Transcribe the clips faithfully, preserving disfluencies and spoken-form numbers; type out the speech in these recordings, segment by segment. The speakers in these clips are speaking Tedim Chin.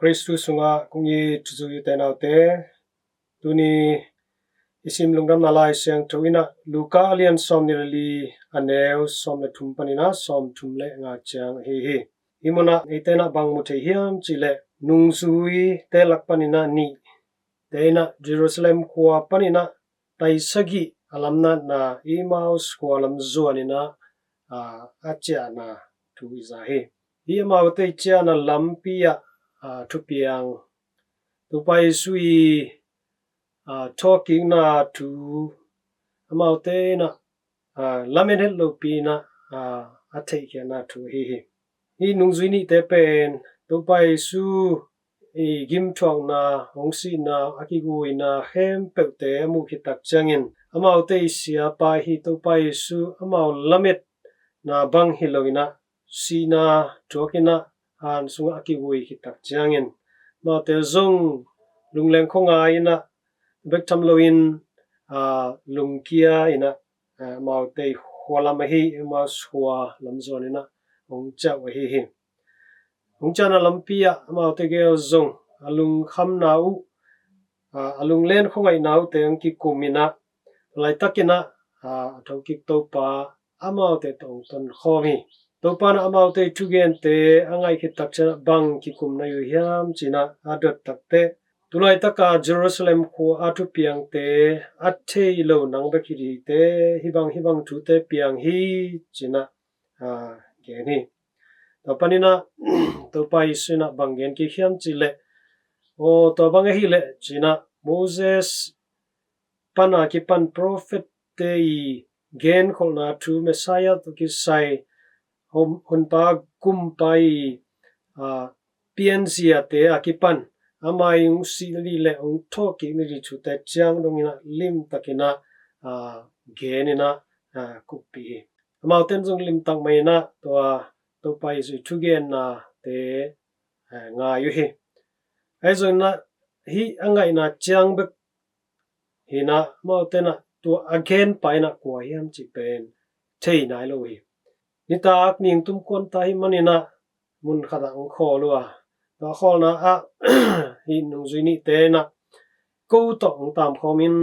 Khristu sungah kong it u te nau te, tuni i sim lungdamna Lai Siangtho in ah Luka a lian sawmnih le li, a neu sawm le thum panin ah sawmthum le nga ciang ahi hi. Hih munah eite in ah bang mu thei hiam cih leh, nungzuite lak panin ah nihte in ah Jerusalem khua panin ah tai sagih a lamnatna Emmaus khua lam zuanin ah, aa, a ciahna thu i za hi. Hih amaute i ciahna lampi ah, aa, thupiang, Topa Jesu i, aa, thawhkikna thu amaute in ah, aa, lamen het lopi in ah, aa, a theihkhiatna thu ahi hi. Hih nungzui nihte pen Topa Jesu i gimthuakna, hong sihna, a kiguina khempeuhte a muh khit tak ciangin, amaute i siapa hi Topa Jesu amau lametna bang hi loin ah, sihna thuakin ah han sungah a kigui khit tak ciangin, amaute zong lungleng khuangai in ah, bek tham loin, aa, lungkia in ah, aa, amaute i khua lam ahi Emmaus khua lam zuanin ah hong ciah uh ahi hi. Hong ciahna lampi ah amaute gel zong a lungkhamna uh, aa, a lunglen khuangaihna uhte hong kikum in ah, laitakin ah, aa, a thokik Topa amaute tawh hong tonkhawm hi. Topa in ah amaute i thugente a ngaih khit tak ciangin ah bang kikum na hi uh hiam ci-in ah a dot tak teh, tu laitaka Jerusalem khua a thupiangte a thei lo nang bek hi ding hi teh, hih bang hih bang thute piang hi ci-in ah, aa, gen hi. Tua panin ah Topa Jesu in ah bang gen kik hiam cih leh, aw, tua bang ahih leh ci-in ah Moses pan a kipan profet-te i genkholhna thu, Messiah tawh kisai, hon, honpa gumpa i, aa, pianziate a kipan ama i hong sih nading le hong thawhkik nading thute ciang dongin ah limtakin ah, aa, genin ah, aa, kuppih hi. Amaute in zong limtak mah in ah tua Topa Jesu i thugennate, aa, ngai uh hi. Ahi zongin ah hih a ngaihna ciang bek hi-in ah, amaute in ah tua a genpa in ah kua hiam cih pen thei nai lo hi. Nitak ning tum kuan ta ahih manin ah mun khatah hong khawl uh a, tua khawlna ah hih nungzui nihte in ah, ko tawh hong tamkhawm in,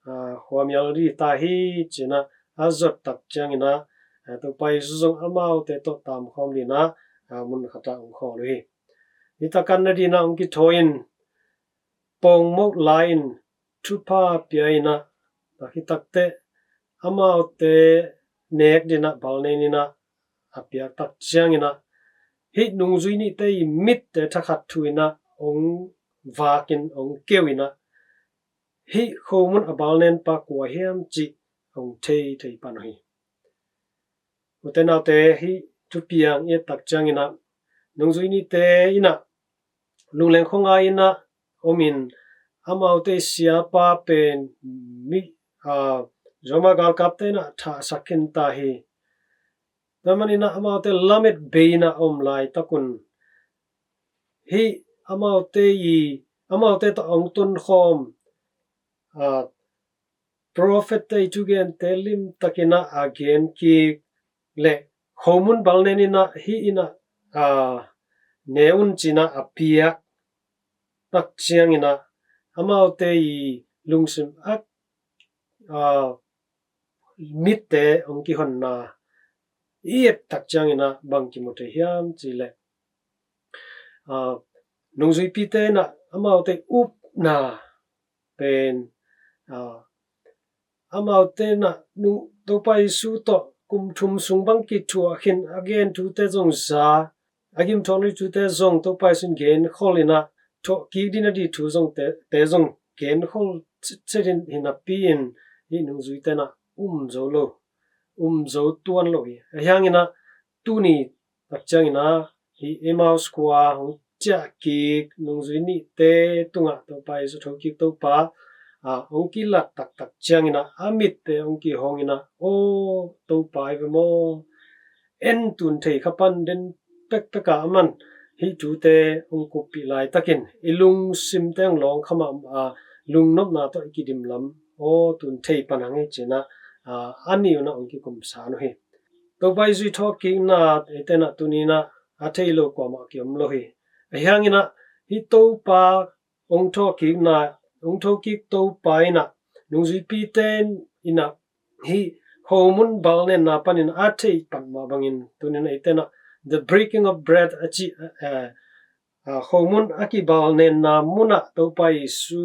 aa, khuamial ding hi ta hi ci-in ah a zot tak ciangin ah, aa, Topa Jesu zong amaute tawh tamkhawm dingin ah, aa, mun khatah hong khawl uh hi. Nitak an nadingin ah hong kithawi in, pawngmoh la-in thupha pia in ah, tak hi tak teh amaute nek dingin ah balnen in ah a piak tak ciangin ah, hih nungzui nihte i mitte thakhat thu in ah hong vakin hong keu in ah, hih khomun a balnenpa kua hiam cih hong thei thei pan uh hi. U te nau te, hih thupiang i et tak ciangin ah, nungzui nihte in ah lungleng khuangai in ah om in, amaute i siapa pen mi, aa, Roma galkapte in ah thahsak khin ta hi. Tua manin ah amaute lamet bei in ah om laitak un, hih amaute i, amaute tawh hong tonkhawm, aa, profet-te i thugente limtakin ah a gen kik le khomun balnen in ah hih in ah, aa, ne un ci-in ah a piak tak ciangin ah, amaute i lungsim a, aa, mitte hong kihonna i et tak ciangin ah bang kimu thei hiam cih leh, aa, nungzuipite in ah amaute upna pen, aa, amaute in ah nu, Topa Jesu tawh kum thum sung bang kithuah khin a gen thute zong za, a gimthuak nading thute zong Topa Jesu in genkhol in ah, thawhkik ding nading thu zong te, te zong genkhol cetcet in, hi napi-in hih nungzuite in ah um zo lo, um zo tuan lo hi. Ahi hangin ah tuni tak ciangin ah hih Emmaus khua hong ciah kik nungzui nihte tungah Topa Jesu, thokik Topa, aa, hong kilat taktak ciangin ah a mitte hong kihawngin ah, aw, Topa hi ve maw, en tun thei kha pan den pekpek a, aman hih thute hong kuppih laitakin i lungsimte hong lawng kha mahmah a, lungnopna tawh i kidim lam, aw, tun thei pan hang hi ci-in ah, aa, a nih un ah hong kikum san uh hi. Topa Jesu i thawhkikna eite in ah tuni in ah a thei lo kuamah kiom lo hi. Ahi hangin ah hih Topa hong thawhkikna, hong thokik Topa in ah nungzuipite in ah hih khomun balnenna panin a theih pan mah bangin tuni in ah eite in ah the breaking of bread a cih, eh, ah, khomun a kibalnenna munah Topa Jesu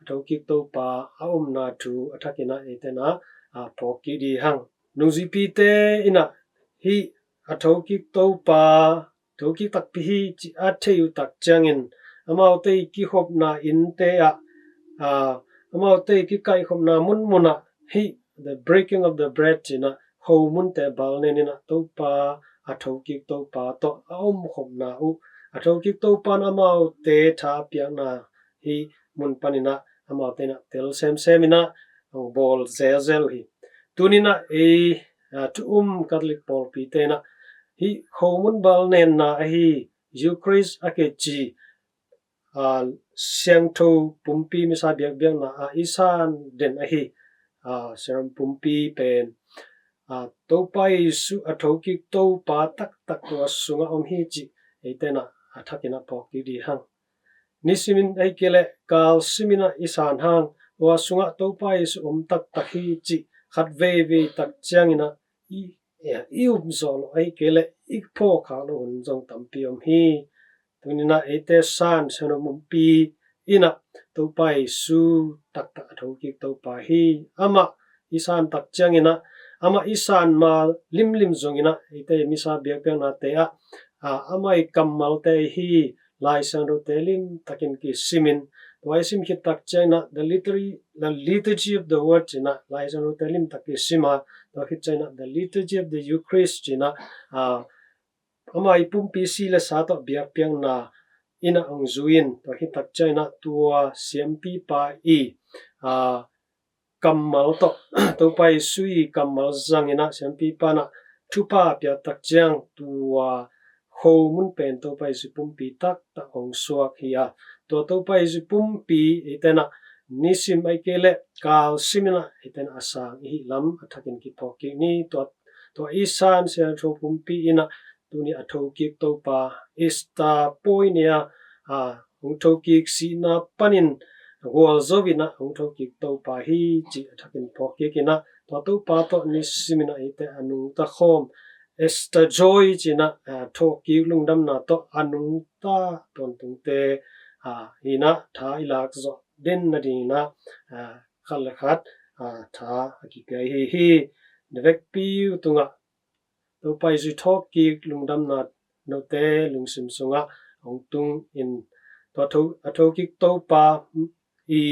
a thokik Topa a omna thu a thakin ah eite in ah, ah, phawk kik ding hang. Nungzuipite in ah hih a thokik Topa, thokik takpi hi cih a thei uh tak ciangin amaute i kikhopna innte ah, ah, amaute i kikaihkhopna munmunah hih the breaking of the bread ci-in ah khomunte balnen in ah Topa, a thokik Topa tawh a omkhopna uh, a thokik Topa in amaute tha a piakna hih mun panin ah amaute in ah tel semsem in ah hong bawl zelzel uh hi. Tuni in ah ei, ah, thu um Catholic pawlpite in ah hih khomun balnenna ahi Eucharist a kici, ah, siangtho pumpi misa biakpiakna ah i san den ahi, ah, sacrament pumpi pen, ah, Topa Jesu a thokik Topa taktak tua sungah om hi cih eite in ah a thakin ah phawk kik ding hang. Nisimin ahih kei leh kalsimin ah i san hang, tua sungah Topa Jesu om taktak hi cih khat veivei tak ciangin ah i, i um zawh loh ahih kei leh i phawk khak loh hun zong tampi om hi. Tuni in ah eite san siangtho pumpi in ah Topa Jesu taktak a thokik Topa hi. Amah i san tak ciangin ah, amah i san ma limlim zongin ah eite misa biakpiaknate ah, ah, amah i kammalte hi Lai Siangthote limtakin kisimin, tua i sim khit tak ciangin ah the liturgy, the liturgy of the word ci-in ah Lai Siangthote limtak kisim a, tua khit ciangin ah the liturgy of the Eucharist ci-in ah, ah, amah i pumpi si le sa tawh biakpiakna in ah hong zui in, tua khit tak ciangin ah tua siampipa i, ah, kammal tawh, Topa Jesu i kammal zangin ah siampipa in ah thupha a piak tak ciang tua khomun pen Topa Jesu pumpi taktak hong suak hi a, tua Topa Jesu pumpi eite in ah nisim ahih kei leh kalsimin ah eite in ah a sang i hih lam a thakin kiphawk kik ni. Tua, tua i san siangtho pumpi in ah tuni a thokik Topa, Easter puai ni a, ah, hong thokik sihna panin gualzo in ah hong thokik Topa hi cih a thakin phawk kik in ah, tua Topa tawh nisimin ah eite a nungta khawm, Easter joy ci-in ah, ah, thokik lungdamna tawh a nungta tawntungte, ah, in ah tha i lak zawh den nadingin ah, ah, khat le khat, ah, tha a kipia i hi hi. Na vekpi uh tungah Topa Jesu thawhkik lungdamna note lungsim sungah hong tung in, tua tho, a thokik Topa i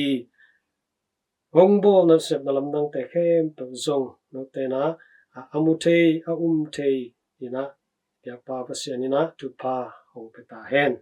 hong bawl nasepna lamdangte khempeuh zong note in ah, a, a mu thei, a um thei in ah, biakpa Pasian in ah thupha hong pia ta hen.